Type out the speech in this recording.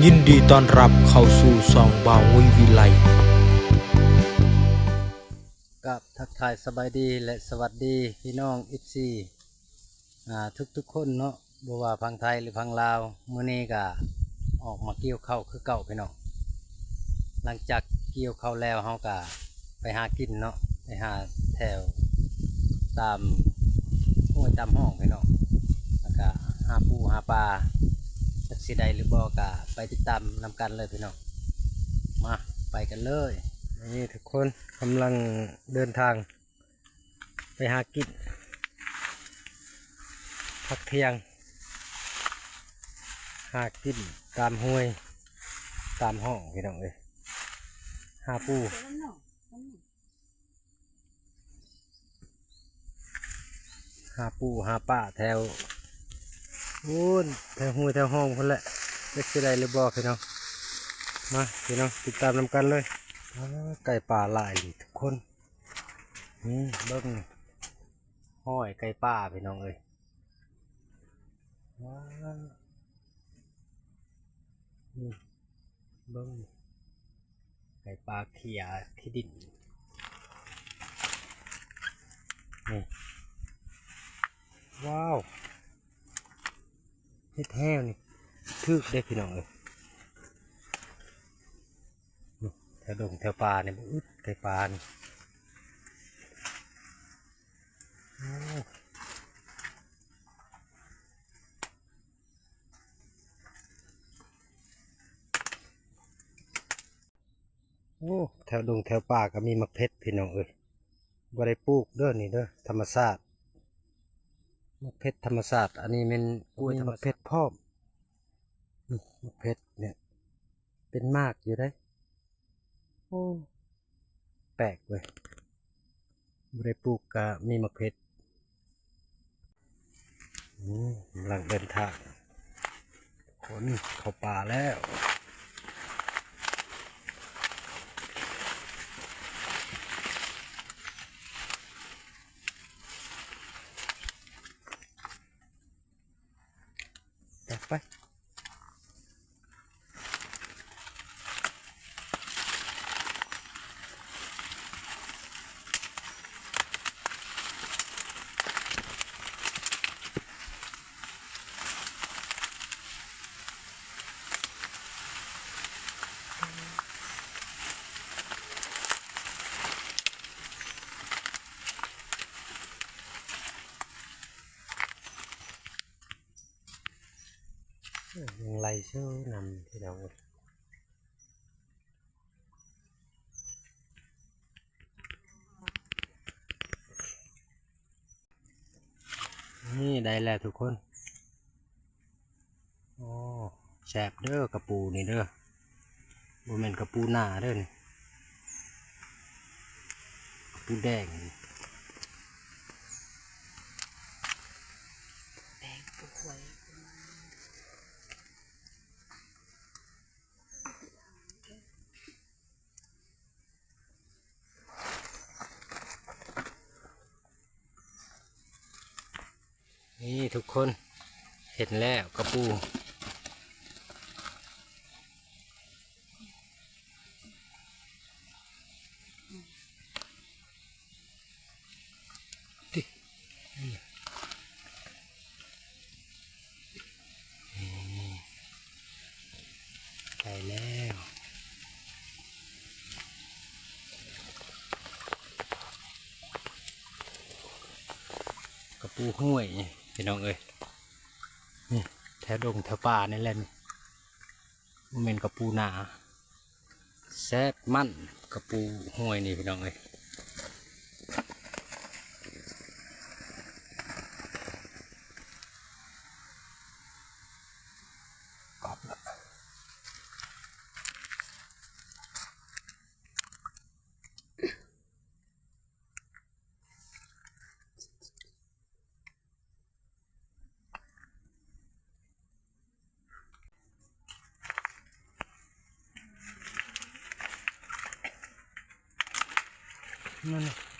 ຍິນດີຕ້ອນຮັບເຂົ້າສູ່ຊ່ອງບ່າວງຸ້ຍວິໄລ. ກາບທັກທາຍສະບາຍດີ ແລະ ສະຫວັດດີພີ່ນ້ອງ ເອັຟຊີ ອ່າ ທຸກໆຄົນເນາະ, ບໍ່ວ່າຝັ່ງໄທ ຫຼື ຝັ່ງລາວ. ມື້ນີ້ກະອອກມາກ່ຽວເຂົ້າຄືເກົ່າພີ່ນ້ອງ. ຫຼັງຈາກກ່ຽວເຂົ້າແລ້ວ ເຮົາກະໄປຫາກິນເນາະ, ໄປຫາແຖວຕາມຫ້ວຍຕາມຮ່ອງພີ່ນ້ອງ, ແລ້ວກະຫາປູຫາປາ. ຈັກຊິໄດ້ຫຼືບໍ່ ກະໄປຕິດຕາມນຳກັນເລີຍພີ່ນ້ອງ. ມາ ໄປກັນເລີຍ. ນີ້ທຸກຄົນກຳລັງເດີນທາງໄປຫາກິນພັກທ່ຽງ, ຫາກິນຕາມຫ້ວຍຕາມຮ່ອງພີ່ນ້ອງເອີຍ. ຫາປູ ຫາປູຫາປາແຖວພຸ້ນ ແຖວຫ້ວຍແຖວຮ່ອງພຸ້ນແຫຼະ. ຈັກຊິໄດ້ຫຼືບໍ່ພີ່ນ້ອງ. ມາພີ່ນ້ອງ ຕິດຕາມນຳກັນເລີຍ. ອ້າ ໄກ່ປ່າຫຼາຍອີ່ຫຼີທຸກຄົນ. ນີ້ເບິ່ງ ຫ້ອຍໄກ່ປ່າພີ່ນ້ອງເອີຍ. ວ້າວ ນີ້ເບິ່ງ ໄກ່ປ່າເຂ້ຍຂີ້ດິນນີ້. ວ້າວ ເຮັດແຫ້ວນີ້ຖືກເດ້ພີ່ນ້ອງເອີຍ. ນີ້ແຖວດົງແຖວປ່ານີ້ບໍ່ອຶດ ໄກ່ປ່ານີ້. ໂອ້ ໂອ້ ແຖວດົງແຖວປ່າກໍມີໝາກເຜັດພີ່ນ້ອງເອີຍ. ບໍ່ໄດ້ປູກເດີນີ້ເດີ ທຳມະຊາດ. ໝາກເຜັດທຳມະຊາດ. ອັນນີ້ແມ່ນກ້ວຍທຳມະຊາດ ມີໝາກເຜັດພ້ອມ. ນີ້ໝາກເຜັດເນີ້ຍ ເປັນໝາກຢູ່ເດ້. ໂອ້ ແປກເວີຍ ບໍ່ໄດ້ປູກກະມີໝາກເຜັດ. ອືມ ກຳລັງເດີນທາງ ຄົນເຂົ້າປ່າແລ້ວ. ໄປ ໄປ. ເອີ ຍັງໄລ່ເຊີນຳພີ່ນ້ອງເອີຍ. ນີ້ໄດ້ແລ້ວທຸກຄົນ. ໂອ້ ແຊບເດີກະປູນີ້ເດີ. ບໍ່ແມ່ນກະປູໜ້າເດີນີ້ ກະປູແດງ ແດງກະຫວຍ. ນີ້ທຸກຄົນ ເຫັນແລ້ວກະປູ. ໄດ້ແລ້ວ ກະປູຫ້ວຍພີ່ນ້ອງເອີຍ. ນີ້ແຖວດົງແຖວປ່ານີ້ແຫຼະນີ້ ບໍ່ແມ່ນກະປູໜ້າ. ແຊບມັນກະປູຫ້ວຍນີ້ພີ່ນ້ອງເອີຍ. ກອບລະ. ນັ້ນນະ